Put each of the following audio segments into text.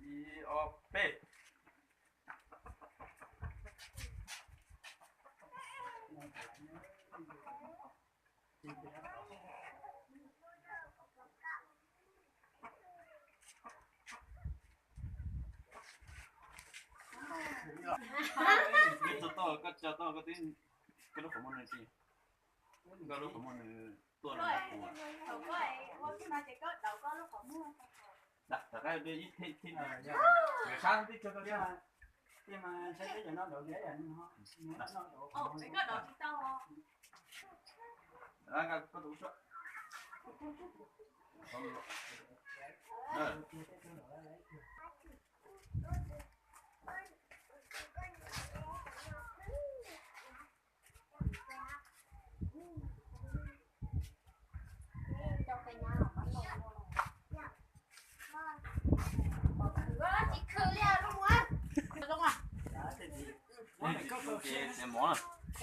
Ib, ob, peb. Koj tso tau, koj tso tau, koj twb, koj lub qhov muag no tsis, koj lub qhov muag nws tuaj no. Ua kiag no ces koj daus koj lub qhov muag. Rov qab ib thib, thib no, sab tib tso, tiag mas ntshai peb cov no daus tiag. Koj daus tsis tau.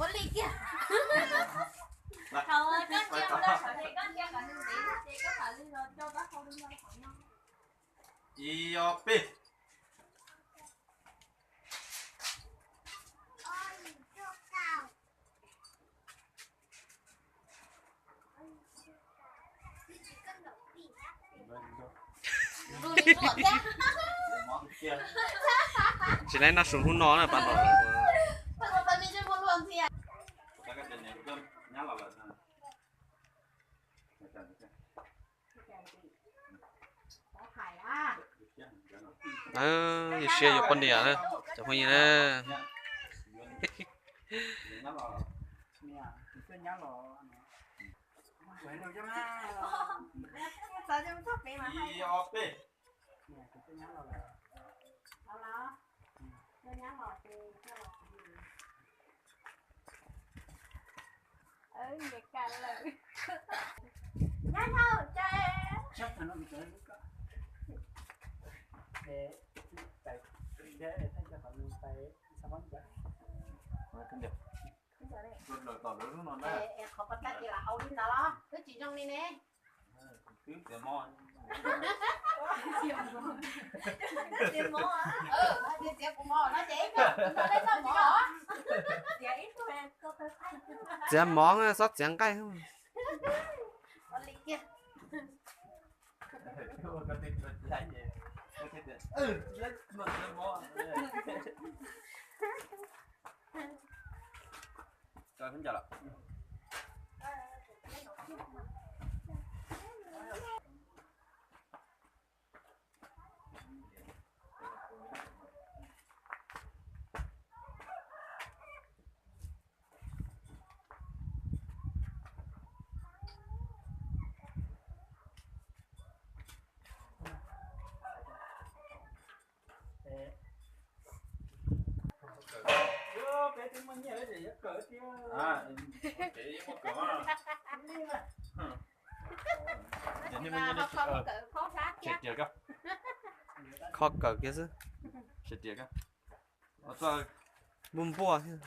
Ua li kiag. Thaum koj ntsia mus rau saum ces koj ntsia kom nws ntev ces koj mam li los rau taub hau li no. Ib, ob, peb. Tsis laib noj su hnub no na, pas ntaus. Ib siab yuav poj niam na, cov phooj ywg na. Qhov pas tag ces lam hau li ntawd los twb tsis zoo li ne. Twb txiav mov. Txiav mov no ces ib tug noj mov. Txiav mov xob txiav nqaij. Ua li kiag. Kho kawm kiag xwb. Npua npua thiab.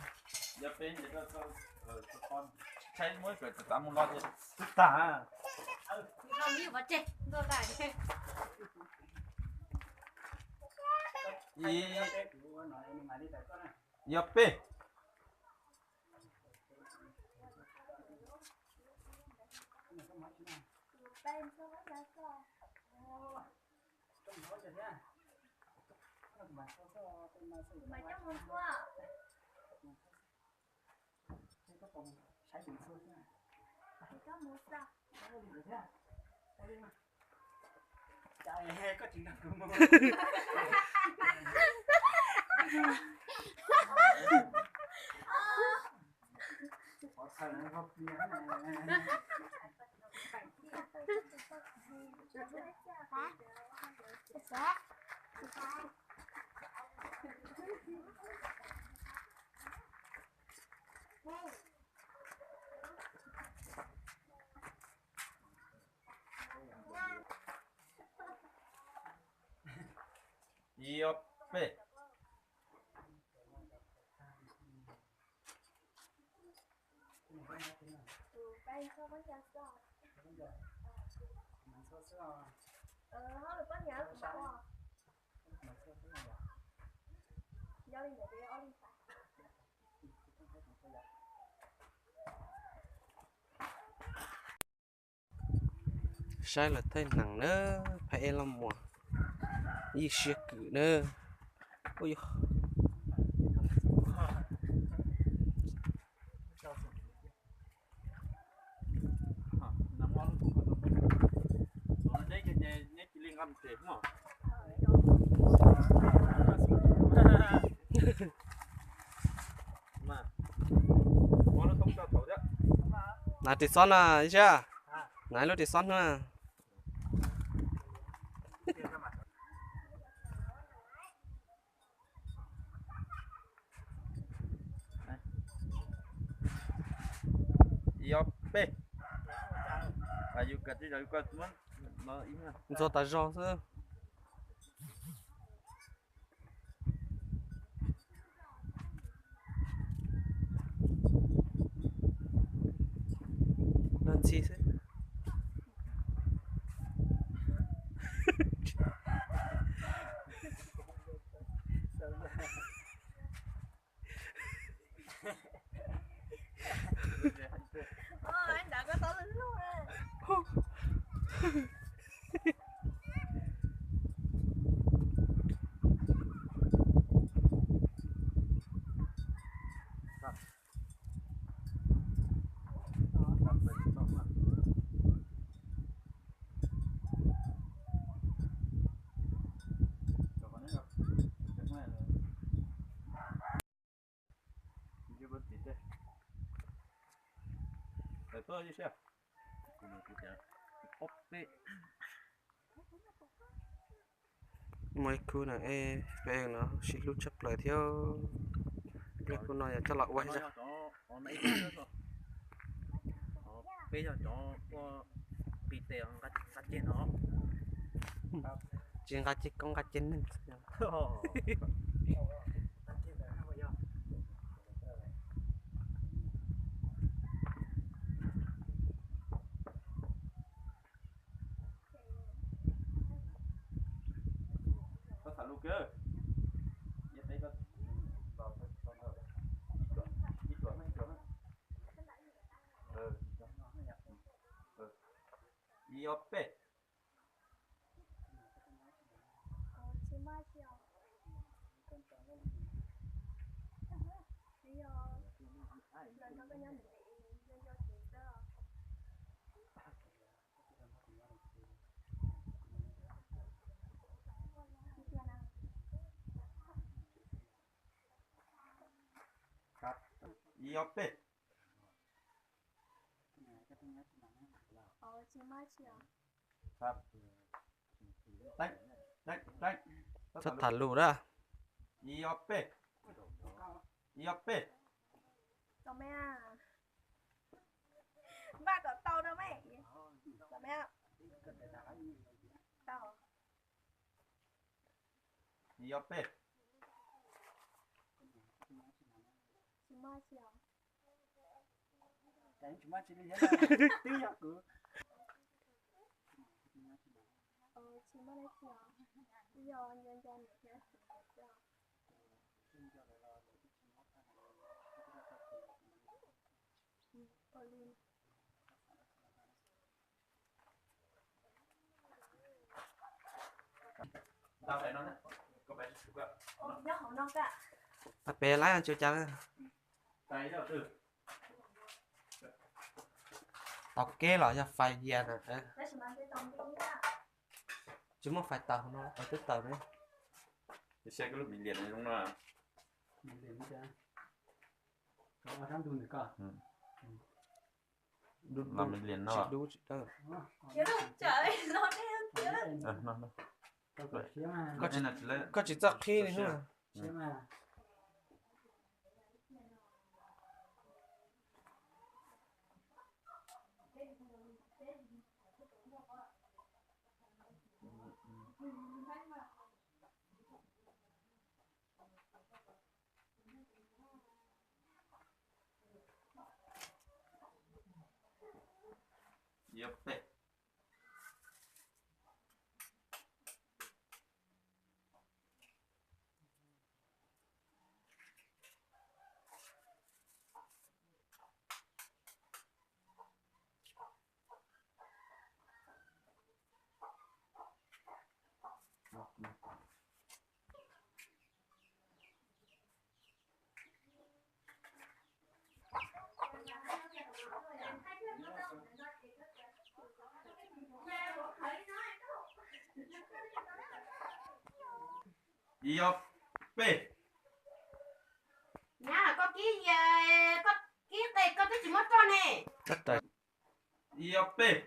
Ib, ob, peb. Ib, ob, peb. Saib lawv thaij nees na, phab ej loj muas, yij siab kwm na. Ua yog Nav ris xob na, ib sab. Nav lub ris xob na. Ib ob peb. Ntxuav tas zog xwb. Nrog ntxhi xwb. Muaj ib khub neeg ej peb no sib hlub tshaj plaws thiab. Ib khub no yog coj los ua zog. Peb yog cov uas qis tes nqa ceg no, tsis nqa ceg koob nqa ceg neeg. Ib ob peb. Ib ob peb. Txhob tham lus na. Ib ob peb. Ib ob peb. Npaj kom tau no me. Ib ob peb. Peb laib tsis ua cas. Tau kev los yog fais dias na. Tsis muaj fais taws no, twb taws ne. Los me lias no. Koj tsis txawj qhib li. Ib ob peb. Ib ob peb. Nyab, koj kib, koj kib qe koj twb tsis muab roj ne. Ib ob peb.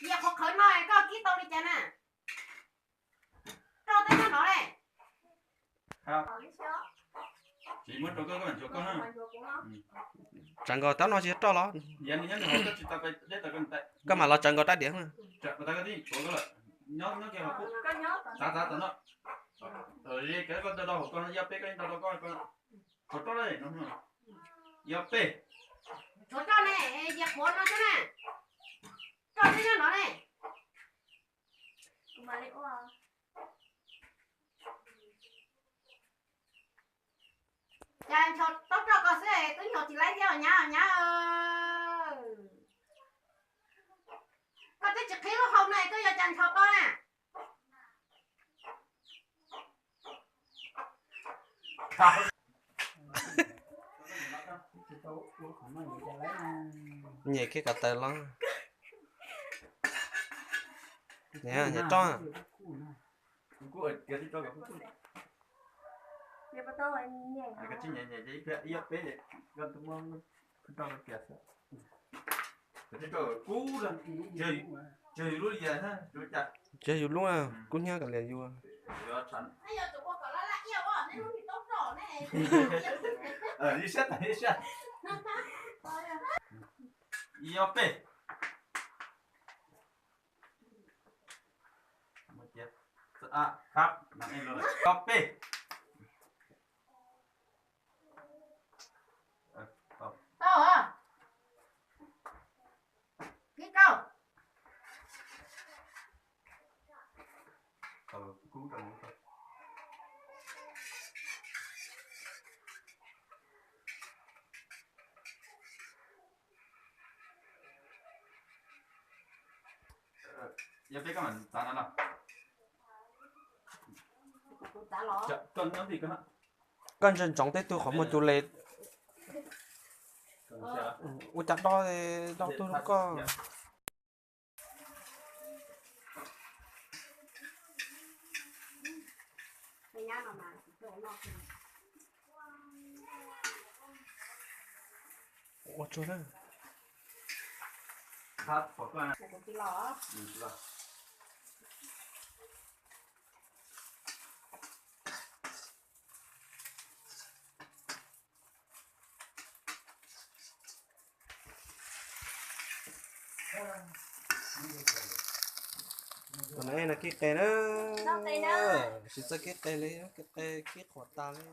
Yog qhov qhawv no koj kib tau li cas na? Roj twb nyob no le. Tsis muab rau koj, koj mam nchuav koj na. Tsawv nkaus tab no tsis roj los? Koj mam los tsawv nkaus rab diav na. Nyob nyob kiag hauv kuj. Xav xav tom no. Koj do do hauv koj, ib ob peb koj yeej do do koj. Tshuav roj ne, ib ob peb. Tshuav roj ne, yog qhuav no xwb na. Roj twb nyob no ne. Cas nchos taub roj ko xwb twb nchos tsis laib thiab nyab, nyab. Koj twb tsis qhib lub hau no koj yuav cas nchos ko na? Nyem kiag ko taw los. Nyem, nyem roj. Tsis yog yus lub, kub hnyiab kav liam yus. Ib ob peb. Ib ob peb. Tau. Kib kauj. Yog peb koj mam txav no no. Koj ntsia ntsoov tej tug qhov muag cus les. Ua cas do do tug rau koj. Ua tsuag na. Tus no no kib qe na. Tsis txawj kib qe li, kib qe kib qhuav tas li.